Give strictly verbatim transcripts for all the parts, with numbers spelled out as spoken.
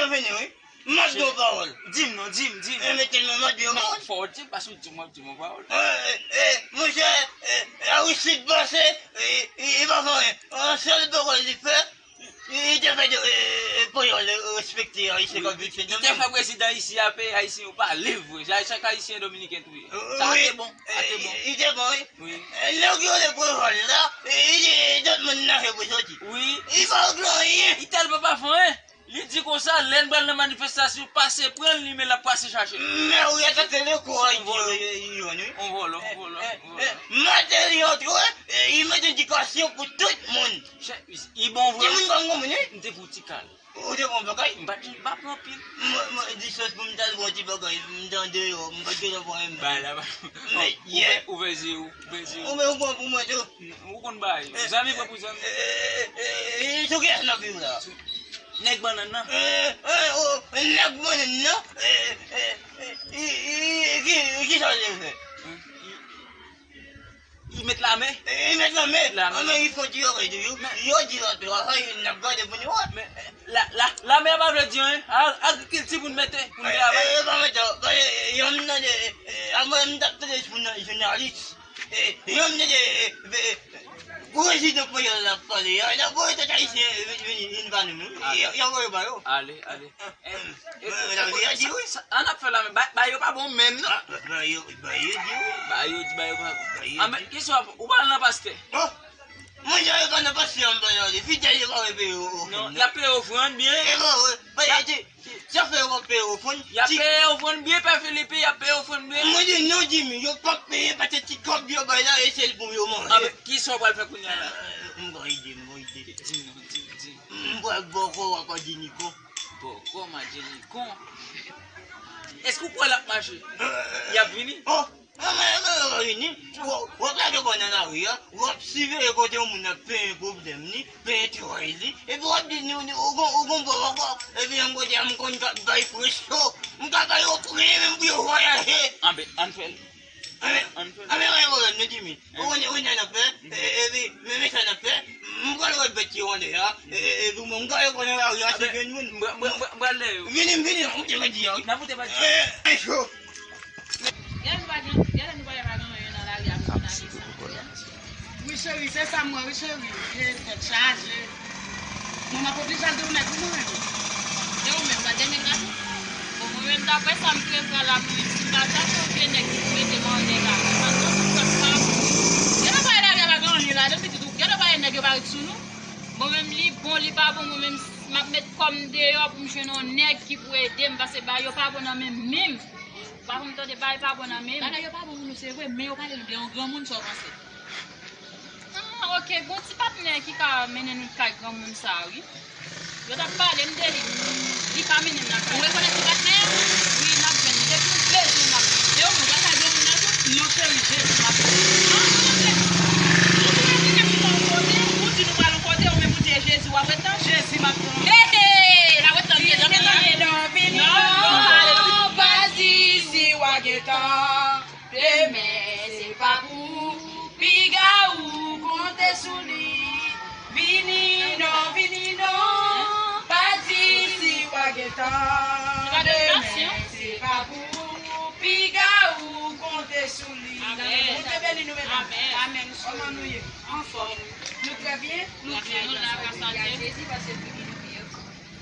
Vini, wi. M ap di yon pawòl. Di m non, di m, di m. E, mete m, m ap di yon pawòl. Fò w di m, paske w di m, w ap di m yon pawòl. E, e, e, monchè, e, Aristid pase, e, e, e pa fè anyen. Yon sèl bagay li fè, li te fè, e, e, panyòl respekte Ayisyen k ap viv Sendomeng. Li te fè prezidan isi a peye Ayisyen yo pale vre. Chak Ayisyen dominiken tou ye. Sa te bon, sa te bon. Li te bon, wi. Wi. E, nèg yo le Preval la, e, li te dòt moun nan fè pou soti. Wi. Li pa regle anyen. Li tèlman pa fè anyen. Li di konsa, lè n pral nan manifestasyon, pase pran l, li men l ap pase chache l. Men wi, sa se le kou a di yo, yo, yo, wi. On vòlò, on vòlò, on vòlò. Mateli antre, e, li mete edikasyon pou tout moun. Li bon vre. Timoun pa konprann, wi. M te pou ti kal. Ou te pran bagay? M pa t, m pa pran pil. Mwen, mwen, di sòs pou m t al pran ti bagay, m t andeyò, m pa t gentan pran yon bagay. Bay la, bay. Men, ou fè, ou fè zye w, ou fè zye w. Ou men ou pran pou mwen tou. Ou konn bay. Zanmi pran pou zanmi. E, e, e, e, sou kiyès n ap viv la? Nèg bannann nan. E, e, o, nèg bannann nan. E, e, e, i, i, i, ki, ki sa l te fè? Li met lame. Li met lame. Lame. Anben, li fè ti bagay tou, yo. Yo di la, tou, a, n ap gade pou nou wè. Men, la, la, lame a pa vle di anyen. A, agrikilti pou n mete, pou n travay. E, e, pa mete, pa, e, e, yon m tande, e, e, a mwen, m t ap tande sou jounalis. E, yon m tande, e, e, e, prezidan panyòl la ap pale. Y a, y a voye tèt ayisyen vin, vin, vin ba nou, non. Y a, y a voye ba yo. Ale, ale. Sa, sa, sa, an ap fè la, men ba, ba yo pa bon menm, non. A, ba, ba yo, ba yo di, wi. Ba yo di, ba yo pa bon. Ba yo di. A, men, kisa w ap, ou pa al nan pastè? Bon, mwen, jan yo pa nan pastè, an ba yo di. Fidèl yo pa peye ofrann, non. Y ap peye ofrann byen. E bon, wi. Ba yo di, sa fè yo pa peye ofrann. Y ap peye ofrann byen, Pè Filipe, y ap peye ofrann byen. Mwen di, non, Jimmy, yo p ap peye, paske ti kòb yo bay la, e sèl pou yo manje. A, men, kisa w pral fè kounye a la? E, m ba ide, m ba ide. Di non, di, di. M pral bòkò, w ap di Niko. Bòkò, Majelikon. Èske w kwè l ap mache? Y ap vini? O, mwen, mwen, mwen, yo vini. W ap lage kò nan lari a, w ap siveye kote yon moun ap penyen pwoblèm li, penyen tway li, epi w ap di, nou, nou, ou gon, ou gon bòkò, epi yon kote a m konn ka bay preso, m ka bay yo premye menm pou yo vwayaje. Anben, ann fè l. Anben, ann fè l. Anben, pa gen pwoblèm, non, Jimmy. Ou konnen, ou konnen n ap fè, e, epi, men, men sa n ap fè, m pral wè bèt yo anndan a, e, e, epi mwen, m pral konnen lari a, si jwenn moun. M pral, m pral, m pral lè yo. Vini, vini, m te di a, wi. N ap moute bandi. E, e, cho. Gade nou pa gen, gade nou pa gen, pa gen anyen nan lari a pou nou lage sa. Wi, cheri, se sa m wè, wi, cheri. E, tèt chaje. Bon, m ap oblije al de ou nèg, wi, mwen menm. De ou menm, la dènye gade. Bon, mwen menm, daprè sa m te vle la, mwen menm, si m pa t ap yon vye nèg ki pou mete m anndan la, mwen pa t konn si pèp pa bon. Gade pa lari a pa gen anyen ladan, pitit ou, gade pa nèg yo pa ret sou nou. Mwen menm, li bon, li pa bon, mwen menm, m ap met kò m deyò pou m jwenn yon nèg ki pou ede m, paske bagay yo pa bon nan men m menm. Ou pa konn tande bagay pa bon nan men m. Bagay yo pa bon pou nou, se vre, men yo pale nou de yon granmoun, sa w panse? Ah, ok. Gon ti patnè ki ka mennen nou kay granmoun sa a, wi. Yo t ap pale m de li. Li ka mennen m lakay. Ou rekonèt ti patnè a? Wi, n ap jwenn li. Depi yon plezi, n ap jwenn li. E ou menm, w al kay granmoun nan tou? Non, cheri, Jezi m ap tann. Ah, non, non, Jezi. Ou di nou gen kèk ti tan yon kote, ou di nou pral yon kote, ou menm ou di e Jezi w ap ret tann? Jezi m ap tann. He, he, l ap ret tann Jezi. Vini non, vini non, vini non, pa di si w a gen tan. Demen se pa pou ou, piga ou konte sou li. Vini non, vini non, pa di si w a gen tan. Demen se pa pou ou, piga ou konte sou li. Amèn. Bondye beni nou, medam. Amèn. Amèn. Kòman nou ye? Anfòm. Nou trè byen? Nou trè byen. Jezi, paske nou gen nou meyè.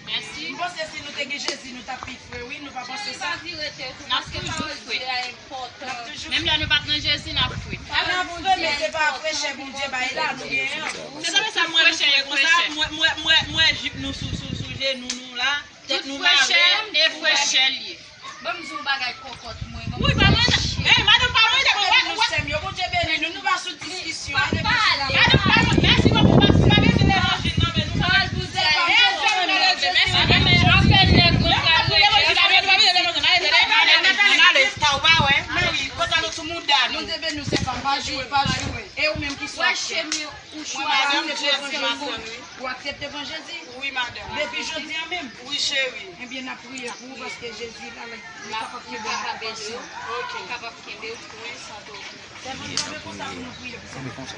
Mèsi. M panse si nou te gen Jezi, nou t ap pi fre, wi, nou pa panse sa? N ap toujou fre. N ap toujou fre. Menm lè nou pa t nan Jezi, n ap fre. N ap fre, men se pa fre chè Bondye bay la, nou genyen. Se sa, se sa, m wè nou fre konsa, m wè, m wè, m wè, m wè jip nou sou, sou, sou jenou nou la, tèt nou mare. Tout fre chè e fre chè l ye. Ban m di w bagay kòkòt mwen. Wi, pa mwen. Ey, madanm, pa mwen. Bondye beni nou, sè m yo. Bondye beni nou. Nou pa sou diskisyon. Pa pale. Madanm, pa mwen. Mèsi bokou, paske pa gen levanjil nan men nou. Sa al pou zè. Mèsi, mèsi, mèsi. Ann ale, ann ale. Kote nou sou mouda nou? Bondye beni w, sè pa m. Pa joure, pa joure. E ou menm ki sou afè? Ou chwazi, ou aksepte pran Jezi? Wi, madanm. Depi jodi a menm? Wi, cheri. Ebyen, n ap priye pou ou, paske Jezi la, li kapab kenbe w. Ok. Li kapab kenbe w. Wi, sante w. Sèlman nou kanpe konsa pou nou priye pou sa. Kanpe konsa.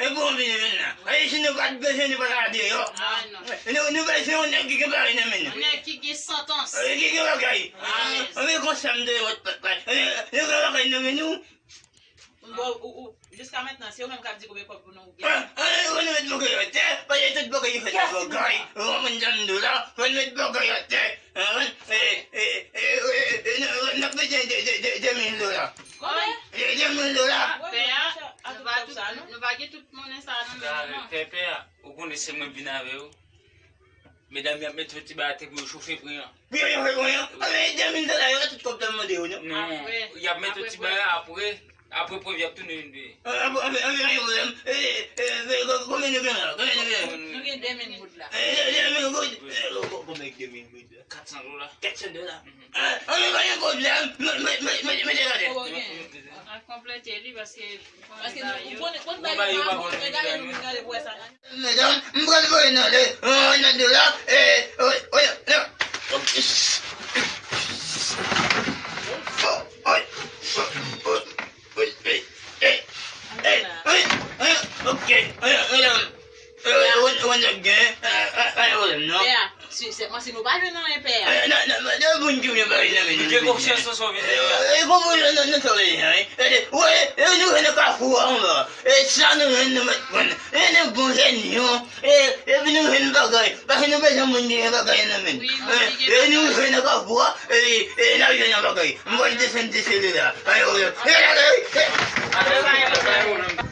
E bon, vini, vini la. Ayisyen, nou pa t bezwen, nou pa t ale deyò. Nou, nou bezwen yon nèg ki gen bagay nan men nou. Yon nèg ki gen santans. Ki gen bagay. Alèz. Anben, konsa m te wè, papa. Nou gen bagay nan men nou. Bon, ou, ou, jiska mentnan, se ou menm k ap di konbyen kòb pou nou gen. Ann nou met bagay atè, paske tout bagay yo fèt ak bagay. Ou konprann sa m di w la, fò n met bagay atè. N ap bezwen de, de, de, de mil dola. Konbyen? De, de mil dola. Pè a, nou va tout, nou va gen tout monnen sa a nan men nou, non. Pè, pè a, ou konnen se mwen k vin avè yo. Medam yo ap mete yon ti bagay atè pou yo chofe pran. Pou yo chofe pran? Anben, de mil dola yo, tout kòb sa mande yo, non? Non, y ap mete yon ti bagay apre, apre prèv y ap tounen vin peye. Anben, anben, anben, pa gen pwoblèm. Konbyen nou gen la? Konbyen nou gen? Nou gen de mil goud la. De mil goud? Konbyen de mil goud la? Kat san dola. Kat san dola. Anben, pa gen pwoblèm. Mete la. Al konplete li paske. Paske nou konnen, konnen bagay yo pa bon, nou gade, nou vin gade pou wè sa. Medam, m pral voye nan de, nan de la. E, oy, oy, oy. Oy, oy, oy, oy, oy, oy, oy, oy, ok, oy, medam. Oy, oy, oy, gen, pa gen pwoblèm, non. Pè a, si, sèlman si nou pa jwenn anyen, pè a. Nan, nan, nan, nan, moun ki vle bagay nan men nou. Gen konfyans nan sa w vin di a. E konprann nan, nan sa w vle di a, wi. Gade, wè, e nou jwenn nan kafou a anba. E sa nou jwenn nou mèt pran. E nou bon jèn yo. E, epi nou jwenn bagay. Paske nou bezwen moun ki gen bagay nan men. E nou jwenn nan kafou a. E, e n ap jwenn nan bagay. M pral desann de sele la. Ayo, yo. E, e, e, e.